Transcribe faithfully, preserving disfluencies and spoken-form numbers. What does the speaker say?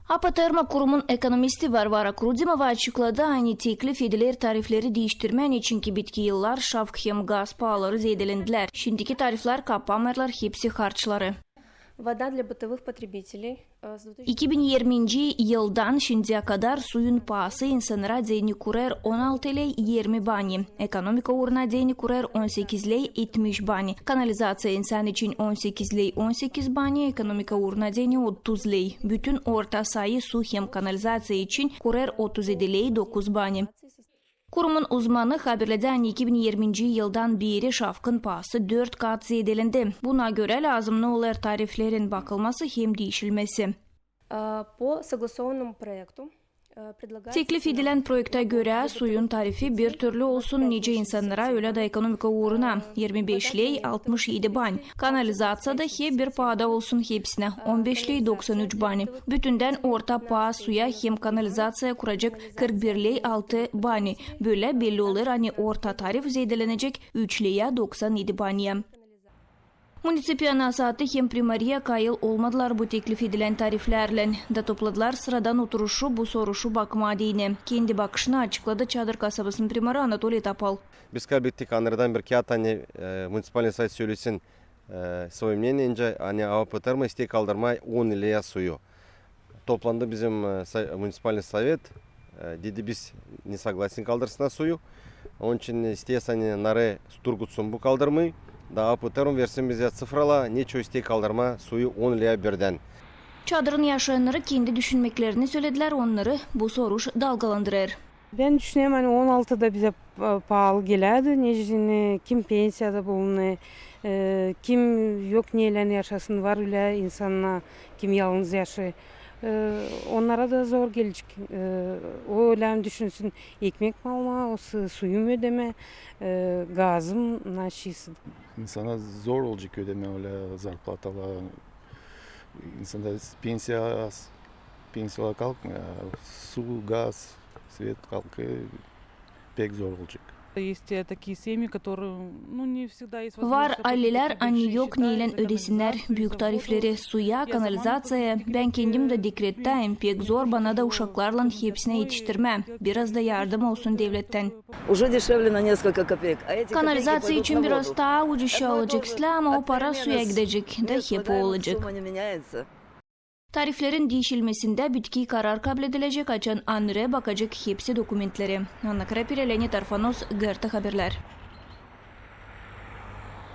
Apoterma kurumun ekonomisti Varvara Krudimova açıkladı, ani teklif ediler tarifleri diiştirmää, neçinki bitki yıllar şafk hem gaz paaları zeedelendilär. Şindiki tariflär kapamêêrlar hepsi harçları. Вода для бытовых потребителей. İki bin irminci yıldan şindiyä kadar suyun paası insannara deyni kurêr on altı ley irmi bani, ekonomika uuruna deyni kurêr on sekiz ley etmiş bani, kanalizaţiya insan için on sekiz ley on sekiz bani, ekonomika uuruna deyni otuz ley. Bütün orta sayı su hem kanalizaţiya için kurêr otuz edi ley dokuz bani. Kurumun uzmanı haberledä, ani iki bin irminci yıldan beeri şafkın paası dört kat zeedelendi. Buna görä lääzımnı olêr tariflerin bakılması hem diişilmesi. По согласованному проекту. Teklif edilän proektä görä, suyun tarifi bir türlü olsun nicä insannara, ölä dä ekonomika uuruna, irmi beş ley altmış edi bani. Kanalizaţiyada hep bir paada olsun hepsinä, on beş ley doksan üç bani. Bütündän orta paa suya hem kanalizaţiyaya kuracek kırk bir ley altı bani. Bölä belli olêr, ani orta tarif zeedelenecek üç leyä doksan edi baniyä. Municipiya nasaatı hem primariya kayıl olmadılar bu teklif edilän tariflärlän da topladılar sıradan oturuşu bu soruşu bakmaa deyni. Kendi bakışını açıkladı Çadır kasabasının primarı Anatoliy Topal. Biz kablettik annardan bir kiyat, ani municipalnıy sovet sölesin svoye mneniye, ani Apoterma isteer kaldırmaa on leyä suyu. Toplandı bizim municipalnıy sovet, dedi, biz ne soglasin kaldırsın suyu. Onun için isteeriz, ani narı durgutsun bu kaldırmayı, da Apoterma versin bizä ţifralar, neçin isteer kaldırmaa suyu on leyä birdän. Çadırın yaşayannarı kendi düşünmeklerini söledilär, onnarı bu soruş dalgalandırêr. Bän düşünerim, ani on altı da bizä paalı gelärdi, neçin kim pensiyada bulunêr, kim yok neylän yaşasın, var ölä insannar, kim yalnız yaşêêr. Onnara da zor gelecek. O ölä düşünsün, ekmek mi almaa, o suyum ödemää, gazım, nasıl. İnsana zor olacek ödemää ölä zarplatalar. İnsanda pensiya az, pensiyalar kalkmêêr, su, gaz, svet kalkêr, pek zor olacek. Var aylelär, ani yok neylän ödesinnär büük tarifleri suya, kanalizaţiyaya. Bän kendim dä dekrettayım, pek zor bana da uşaklarlan hepsinä etiştirmää. Biraz da yardım olsun devlettän. Kanalizaţiya için biraz taa ucuz olacek islää, ama o para suya gidecek, da hep o olacek. Tariflerin diişilmesindä bitki karar kabledilecek, açan ANRE bakacek hepsi dokumentleri. Anna Krapire, Leonid Arfanos, GRT Haberlär.